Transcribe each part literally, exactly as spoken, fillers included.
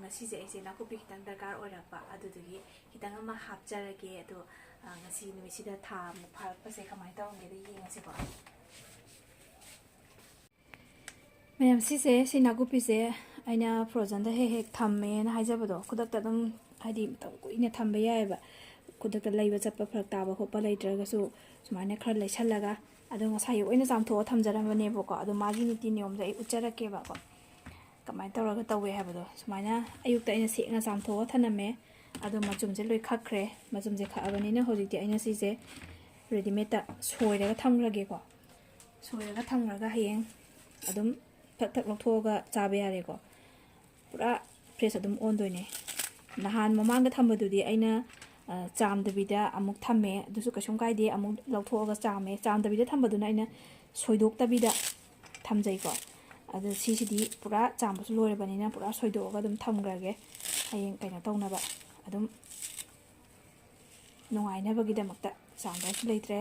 ꯉꯁꯤꯁꯦ ꯑꯩꯁꯦ ꯅꯥꯀꯨꯞꯄꯤ ꯈꯤꯇꯪ ꯗꯔꯀꯥꯔ ꯑꯣꯏꯔꯛꯄ, ꯑꯗꯨꯗꯨꯒꯤ ꯈꯤꯇꯪ ꯑꯃ ꯍꯥꯞꯆꯔꯒꯦ꯫ ꯑꯗꯣ, ꯑ, ꯉꯁꯤ ꯅꯨꯃꯤꯠꯁꯤꯗ ꯊꯥ ꯑꯃꯨꯛ ꯐꯥꯔꯛꯄꯁꯦ ꯀꯃꯥꯏꯅ ꯇꯧꯔꯝꯒꯦꯗ ꯌꯦꯡꯉꯁꯤꯀꯣ꯫ ꯃꯌꯥꯝ, ꯁꯤꯁꯦ, ꯁꯤ ꯅꯥꯀꯨꯞꯄꯤꯁꯦ ꯑꯩꯅ ꯐ꯭ꯔꯣꯖꯟꯗ ꯍꯦꯛ ꯍꯦꯛ ꯊꯝꯃꯦꯅ ꯍꯥꯏꯖꯕꯗꯣ, ꯈꯨꯗꯛꯇ ꯑꯗꯨꯝ, ꯍꯥꯏꯗꯤ, ꯃꯇꯝ ꯀꯨꯏꯅ ꯊꯝꯕ ꯌꯥꯏꯑꯕ꯫ ꯈꯨꯗꯛꯇ ꯂꯩꯕ ꯆꯠꯄ ꯐꯔꯛ ꯇꯥꯕ ꯈꯣꯠꯄ ꯂꯩꯇ꯭ꯔꯒꯁꯨ ꯁꯨꯃꯥꯏꯅ ꯈꯔ ꯂꯩꯁꯜꯂꯒ, ꯑꯗꯣ ꯉꯁꯥꯏ ꯑꯌꯨꯛ ꯑꯣꯏꯅ ꯆꯥꯝꯊꯣꯛꯑ ꯊꯝꯖꯔꯝꯕꯅꯦꯕꯀꯣ꯫ ꯑꯗꯣ ꯃꯥꯒꯤ ꯅꯤꯇꯤ ꯅꯤꯌꯣꯝꯗꯣ ꯑꯩ ꯎꯠꯆꯔꯛꯀꯦꯕꯀꯣ, ꯀꯃꯥꯏꯅ ꯇꯧꯔꯒ ꯇꯧꯋꯦ ꯍꯥꯏꯕꯗꯣ꯫ ꯁꯨꯃꯥꯏꯅ ꯑꯌꯨꯛꯇ ꯑꯩꯅ ꯁꯦꯡꯅ ꯆꯥꯝꯊꯣꯛꯑ ꯊꯝꯂꯝꯃꯦ꯫ ꯑꯗꯣ ꯃꯆꯨꯝꯁꯦ ꯂꯣꯏ ꯈꯛꯈ꯭ꯔꯦ꯫ ꯃꯆꯨꯝꯁꯦ ꯈꯛꯑꯕꯅꯤꯅ ꯍꯧꯖꯤꯛꯇꯤ ꯑꯩꯅ ꯁꯤꯁꯦ ꯔꯦꯗꯤꯃꯦꯗꯇ ꯁꯣꯏꯔꯒ ꯊꯝꯈ꯭ꯔꯒꯦꯀꯣ꯫ ꯁꯣꯏꯔꯒ ꯊꯝꯈ꯭ꯔꯒ ꯍꯌꯦꯡ ꯑꯗꯨꯝ ꯊꯛ ꯊꯛ ꯂꯧꯊꯣꯛꯑꯒ ꯆꯥꯕ ꯌꯥꯔꯦꯀꯣ꯫ ꯄꯨꯔꯥ ꯐ꯭ꯔꯦꯁ ꯑꯗꯨꯝ ꯑꯣꯟꯗꯣꯏꯅꯦ꯫ ꯅꯍꯥꯟ ꯃꯃꯥꯡꯗ ꯊꯝꯕꯗꯨꯗꯤ ꯑꯩꯅ, ꯑ, ꯆꯥꯝꯗꯕꯤꯗ ꯑꯃꯨꯛ ꯊꯝꯃꯦ, ꯑꯗꯨꯁꯨ ꯀꯩꯁꯨꯝ ꯀꯥꯏꯗꯦ, ꯑꯃꯨꯛ ꯂꯧꯊꯣꯛꯑꯒ ꯆꯥꯝꯃꯦ꯫ ꯆꯥꯝꯗꯕꯤꯗ ꯊꯝꯕꯗꯨꯅ ꯑꯩꯅ ꯁꯣꯏꯗꯣꯛꯇꯕꯤꯗ ꯊꯝꯖꯩꯀꯣ꯫ ꯑꯗꯣ ꯁꯤꯁꯤꯗꯤ ꯄꯨꯔꯥ ꯆꯥꯝꯕꯁꯨ ꯂꯣꯏꯔꯕꯅꯤꯅ ꯄꯨꯔꯥ ꯁꯣꯏꯗꯣꯛꯑꯒ ꯑꯗꯨꯝ ꯊꯝꯈ꯭ꯔꯒꯦ, ꯍꯌꯦꯡ ꯀꯩꯅꯣ ꯇꯧꯅꯕ, ꯑꯗꯨꯝ ꯅꯨꯡꯉꯥꯏꯅꯕꯒꯤꯗꯃꯛꯇ꯫ ꯆꯥꯝꯗꯕꯁꯨ ꯂꯩꯇ꯭ꯔꯦ꯫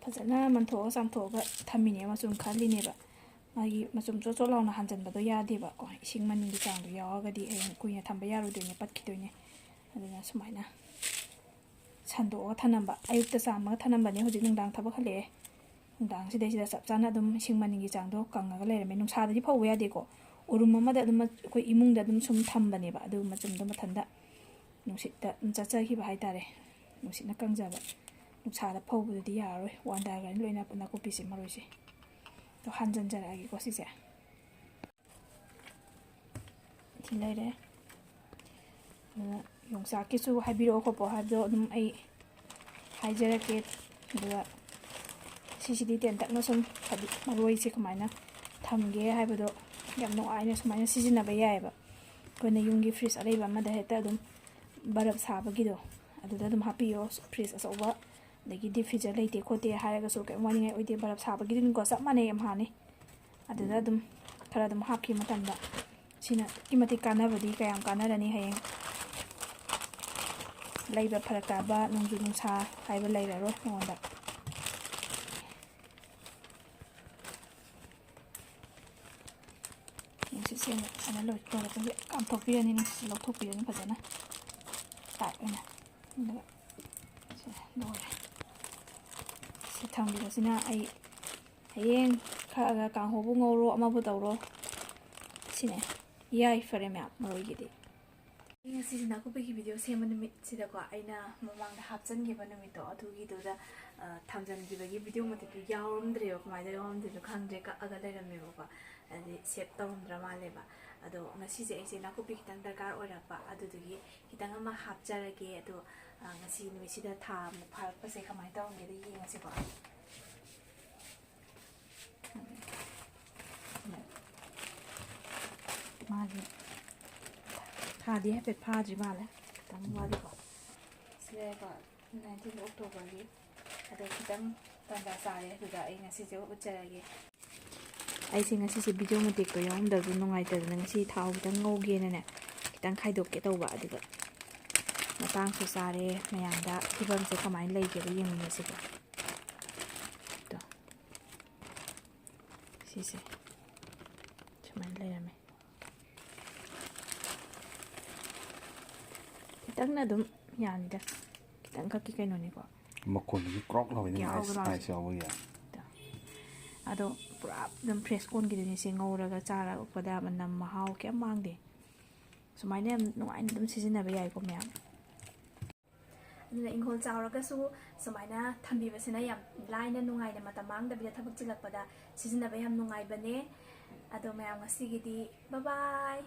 ꯐꯖꯅ ꯃꯟꯊꯣꯛꯑ ꯆꯥꯝꯊꯣꯛꯑꯒ ꯊꯝꯃꯤꯅꯦ, ꯃꯆꯨꯝ ꯈꯜꯂꯤꯅꯦꯕ꯫ ꯃꯥꯒꯤ ꯃꯆꯨꯝ ꯆꯣꯠ ꯆꯣꯠ ꯂꯥꯎꯅ ꯍꯟꯖꯟꯕꯗꯣ ꯌꯥꯗꯦꯕꯀꯣ, ꯏꯁꯤꯡ ꯃꯅꯤꯜꯒꯤ ꯆꯥꯡꯗꯣ ꯌꯥꯎꯔꯒꯗꯤ ꯍꯌꯦꯡ ꯀꯨꯏꯅ ꯊꯝꯕ ꯌꯥꯔꯣꯏꯗꯣꯏꯅꯦ, ꯄꯠꯈꯤꯗꯣꯏꯅꯦ꯫ ꯑꯗꯨꯅ ꯁꯨꯃꯥꯏꯅ ꯁꯟꯗꯣꯛꯑꯒ ꯊꯝꯂꯝꯕ, ꯑꯌꯨꯛꯇ ꯆꯥꯝꯃꯒ ꯊꯝꯂꯝꯕꯅꯦ, ꯍꯧꯖꯤꯛ ꯅꯨꯡꯗꯥꯡ ꯊꯕꯛ ꯍꯜꯂꯛꯑꯦ꯫ ꯅꯨꯡꯗꯥꯡꯁꯤꯗꯩꯁꯤꯗ ꯆꯞ ꯆꯥꯅ ꯑꯗꯨꯝ ꯏꯁꯤꯡ ꯃꯅꯤꯜꯒꯤ ꯆꯥꯡꯗꯣ ꯀꯪꯉꯒ ꯂꯩꯔꯝꯃꯦ꯫ ꯅꯨꯡꯁꯥꯗꯗꯤ ꯐꯧꯕ ꯌꯥꯗꯦꯀꯣ, ꯎꯔꯨꯝ ꯑꯃꯗ ꯑꯗꯨꯝ ꯑꯩꯈꯣꯏ ꯏꯃꯨꯡꯗ ꯑꯗꯨꯝ ꯁꯨꯝ ꯊꯝꯕꯅꯦꯕ, ꯑꯗꯨ ꯃꯆꯨꯝꯗꯣ ꯃꯊꯟꯇ ꯅꯨꯡꯁꯤꯠꯇ ꯑꯗꯨꯝ ꯆꯠꯆꯈꯤꯕ ꯍꯥꯏꯇꯥꯔꯦ꯫ ꯅꯨꯡꯁꯤꯠꯅ ꯀꯪꯖꯕ꯫ ꯅꯨꯡꯁꯥꯗ ꯐꯧꯕꯗꯨꯗꯤ ꯌꯥꯔꯔꯣꯏ, ꯋꯥꯟꯊꯈ꯭ꯔꯅꯤ ꯂꯣꯏꯅ ꯅꯥꯀꯨꯞꯄꯤꯁꯦ, ꯃꯔꯣꯏꯁꯦ꯫ ꯑꯗꯣ ꯍꯥꯟꯖꯟꯖꯔꯛꯑꯒꯦꯀꯣ ꯁꯤꯁꯦ꯫ ꯁꯤ ꯂꯩꯔꯦ꯫ ꯑꯗꯨꯅ ꯌꯣꯡꯆꯥꯛꯀꯤꯁꯨ ꯍꯥꯏꯕꯤꯔꯛꯑꯣ ꯈꯣꯠꯄꯣ ꯍꯥꯏꯕꯗꯣ ꯑꯗꯨꯝ ꯑꯩ ꯍꯥꯏꯖꯔꯛꯀꯦ꯫ ꯑꯗꯨꯒ ꯁꯤꯁꯤꯗꯤ ꯇꯦꯟꯇꯛꯅ ꯁꯨꯝ, ꯍꯥꯏꯗꯤ, ꯃꯔꯣꯏꯁꯦ ꯀꯃꯥꯏꯅ ꯊꯝꯒꯦ ꯍꯥꯏꯕꯗꯣ ꯌꯥꯝ ꯅꯨꯡꯉꯥꯏꯅ ꯁꯨꯃꯥꯏꯅ ꯁꯤꯖꯤꯟꯅꯕ ꯌꯥꯏꯑꯕ꯫ ꯑꯩꯈꯣꯏꯅ ꯌꯨꯝꯒꯤ ꯐ꯭ꯔꯤꯖ ꯑꯔꯩꯕ ꯑꯃꯗ ꯍꯦꯛꯇ ꯑꯗꯨꯝ ꯕꯔꯞ ꯁꯥꯕꯒꯤꯗꯣ, ꯑꯗꯨꯗ ꯑꯗꯨꯝ ꯍꯥꯞꯄꯤꯌꯣ꯫ ꯐ꯭ꯔꯤꯖ ꯑꯆꯧꯕ ꯑꯗꯒꯤ ꯗꯤꯞ ꯐ꯭ꯔꯤꯖꯔ ꯂꯩꯇꯦ ꯈꯣꯠꯇꯦ ꯍꯥꯏꯔꯒꯁꯨ ꯀꯩꯝ ꯋꯥꯅꯤꯡꯉꯥꯏ ꯑꯣꯏꯗꯦ꯫ ꯕꯔꯞ ꯁꯥꯕꯒꯤꯗꯨꯅꯤꯀꯣ, ꯆꯞ ꯃꯥꯟꯅꯩ, ꯌꯥꯝ ꯍꯥꯟꯅꯩ꯫ ꯑꯗꯨꯗ ꯑꯗꯨꯝ ꯈꯔ ꯑꯗꯨꯝ ꯍꯥꯞꯈꯤꯕ ꯃꯇꯝꯗ ꯁꯤꯅ ꯑꯗꯨꯛꯀꯤ ꯃꯇꯤꯛ ꯀꯥꯟꯅꯕꯗꯤ, ꯀꯌꯥꯝ ꯀꯥꯟꯅꯔꯅꯤ ꯍꯌꯦꯡ꯫ ꯂꯩꯕ ꯐꯔꯛ ꯇꯥꯕ, ꯅꯣꯡꯖꯨ ꯅꯨꯡꯁꯥ ꯍꯥꯏꯕ ꯂꯩꯔꯔꯣꯏ ꯃꯉꯣꯟꯗ꯫ ꯅꯨꯡꯁꯤꯠꯁꯦ ꯑꯃꯨꯛ ꯐꯖꯅ ꯂꯣꯏ ꯇꯧꯔꯛꯄꯒꯤ ꯀꯥꯝꯊꯣꯛꯄꯤꯔꯅꯤ, ꯅꯨꯡꯁꯤꯠꯁꯦ ꯂꯧꯊꯣꯛꯄꯤꯔꯅꯤ ꯐꯖꯅ tight ꯑꯣꯏꯅ꯫ ꯑꯗꯨꯒ ꯁꯦ ꯂꯣꯏꯔꯦ꯫ ꯁꯤ ꯊꯝꯈꯤꯕꯁꯤꯅ ꯑꯩ ꯍꯌꯦꯡ ꯈꯛꯑꯒ ꯀꯥꯡꯍꯧꯕꯨ ꯉꯧꯔꯣ, ꯑꯃꯕꯨ ꯇꯧꯔꯣ꯫ ꯁꯤꯅꯦ꯫ ꯌꯥꯏ, ꯐꯔꯦ ꯃꯌꯥꯝ, ꯃꯔꯣꯏꯒꯤꯗꯤ꯫ ꯑꯩ ꯉꯁꯤꯁꯦ ꯅꯥꯀꯨꯞꯄꯤꯒꯤ video ꯁꯦꯝꯕ ꯅꯨꯃꯤꯠꯁꯤꯗꯀꯣ, ꯑꯩꯅ ꯃꯃꯥꯡꯗ ꯍꯥꯞꯆꯤꯟꯈꯤꯕ ꯅꯨꯃꯤꯠꯇꯣ, ꯑꯗꯨꯒꯤꯗꯨꯗ, ꯑ, ꯊꯝꯖꯤꯟꯈꯤꯕꯒꯤ video ꯃꯇꯦꯛꯇꯨ ꯌꯥꯎꯔꯝꯗ꯭ꯔꯦꯕ꯫ ꯀꯃꯥꯏꯅ ꯌꯥꯎꯔꯝꯗ꯭ꯔꯤꯅꯣ ꯈꯪꯗ꯭ꯔꯦ, ꯀꯛꯑꯒ ꯂꯩꯔꯝꯃꯦꯕꯀꯣ꯫ ꯍꯥꯏꯗꯤ save ꯇꯧꯔꯝꯗ꯭ꯔ ꯃꯥꯜꯂꯦꯕ꯫ ꯑꯗꯣ ꯉꯁꯤꯁꯦ ꯑꯩꯁꯦ ꯅꯥꯀꯨꯞꯄꯤ ꯈꯤꯇꯪ ꯗꯔꯀꯥꯔ ꯑꯣꯏꯔꯛꯄ, ꯑꯗꯨꯗꯨꯒꯤ ꯈꯤꯇꯪ ꯑꯃ ꯍꯥꯞꯆꯔꯒꯦ꯫ ꯑꯗꯣ, ꯑ, ꯉꯁꯤ ꯅꯨꯃꯤꯠꯁꯤꯗ ꯊꯥ ꯑꯃꯨꯛ ꯐꯥꯔꯛꯄꯁꯦ ꯀꯃꯥꯏꯅ ꯇꯧꯔꯝꯒꯦꯗ ꯌꯦꯡꯉꯁꯤꯀꯣ꯫ ꯃꯥꯒꯤ ꯊꯥꯗꯤ ꯍꯥꯏꯐꯦꯠ ꯐꯥꯗ꯭ꯔꯤ ꯃꯥꯜꯂꯦ, ꯈꯤꯇꯪ ꯋꯥꯠꯂꯤꯀꯣ꯫ ꯁꯤꯗꯀꯣ, nineteen Octoberꯒꯤ꯫ ꯑꯗꯣ ꯈꯤꯇꯪ ꯇꯟꯖꯥ ꯆꯥꯔꯦ, ꯑꯗꯨꯗ ꯑꯩ ꯉꯁꯤꯁꯦ ꯎꯠꯆꯔꯒꯦ꯫ ꯑꯩꯁꯦ ꯉꯁꯤꯁꯦ video ꯃꯇꯦꯛꯇꯣ ꯌꯥꯎꯔꯝꯗꯕꯗꯣ ꯅꯨꯡꯉꯥꯏꯇꯗꯅ, ꯉꯁꯤ ꯊꯥꯎ ꯈꯤꯇꯪ ꯉꯧꯒꯦꯅꯅꯦ, ꯈꯤꯇꯪ ꯈꯥꯏꯗꯣꯛꯀꯦ ꯇꯧꯕ꯫ ꯑꯗꯨꯗ ꯃꯇꯥꯡꯁꯨ ꯆꯥꯔꯦ, ꯃꯌꯥꯝꯗ ꯐꯤꯕꯝꯁꯦ ꯀꯃꯥꯏꯅ ꯂꯩꯒꯦꯗꯣ ꯌꯦꯡꯃꯤꯟꯅꯁꯤꯀꯣ꯫ ꯇꯣ꯫ ꯁꯤꯁꯦ ꯁꯨꯃꯥꯏꯅ ꯂꯩꯔꯝꯃꯦ꯫ ꯈꯤꯇꯪꯅ ꯑꯗꯨꯝ ꯌꯥꯅꯤꯗ, ꯈꯤꯇꯪ ꯈꯛꯀꯤ ꯀꯩꯅꯣꯅꯤꯀꯣ꯫ ꯃꯈꯣꯟꯗꯨꯁꯨ ꯀ꯭ꯔꯣꯛ ꯂꯥꯎꯋꯦ, ꯅꯪ ꯌꯥꯎꯕ ice, ꯂꯥꯎꯋꯦ꯫ Ice ꯌꯥꯎꯕꯒꯤ꯫ ꯑꯗꯣ ꯑꯗꯣ ꯄꯨꯔꯥ ꯑꯗꯨꯝ fresh ꯀꯣꯟꯒꯤꯗꯨꯅꯤ ꯁꯤ, ꯉꯧꯔꯒ ꯆꯥꯔꯛꯄꯗ ꯃꯅꯝ ꯃꯍꯥꯎ ꯀꯩꯝ ꯃꯥꯡꯗꯦ꯫ ꯁꯨꯃꯥꯏꯅ ꯌꯥꯝ ꯅꯨꯡꯉꯥꯏꯅ ꯑꯗꯨꯝ ꯁꯤꯖꯤꯟꯅꯕ ꯌꯥꯏꯀꯣ ꯃꯌꯥꯝ꯫ ꯑꯗꯨꯅ ꯏꯪꯈꯣꯜ ꯆꯥꯎꯔꯒꯁꯨ ꯁꯨꯃꯥꯏꯅ ꯊꯝꯕꯤꯕꯁꯤꯅ ꯌꯥꯝ ꯂꯥꯏꯅ, ꯅꯨꯡꯉꯥꯏꯅ, ꯃꯇꯝ ꯃꯥꯡꯗꯕꯤꯗ ꯊꯕꯛ ꯆꯤꯜꯂꯛꯄꯗ ꯁꯤꯖꯤꯟꯅꯕ ꯌꯥꯝ ꯅꯨꯡꯉꯥꯏꯕꯅꯦ꯫ ꯑꯗꯣ ꯃꯌꯥꯝ, ꯉꯁꯤꯒꯤꯗꯤ bye bye꯫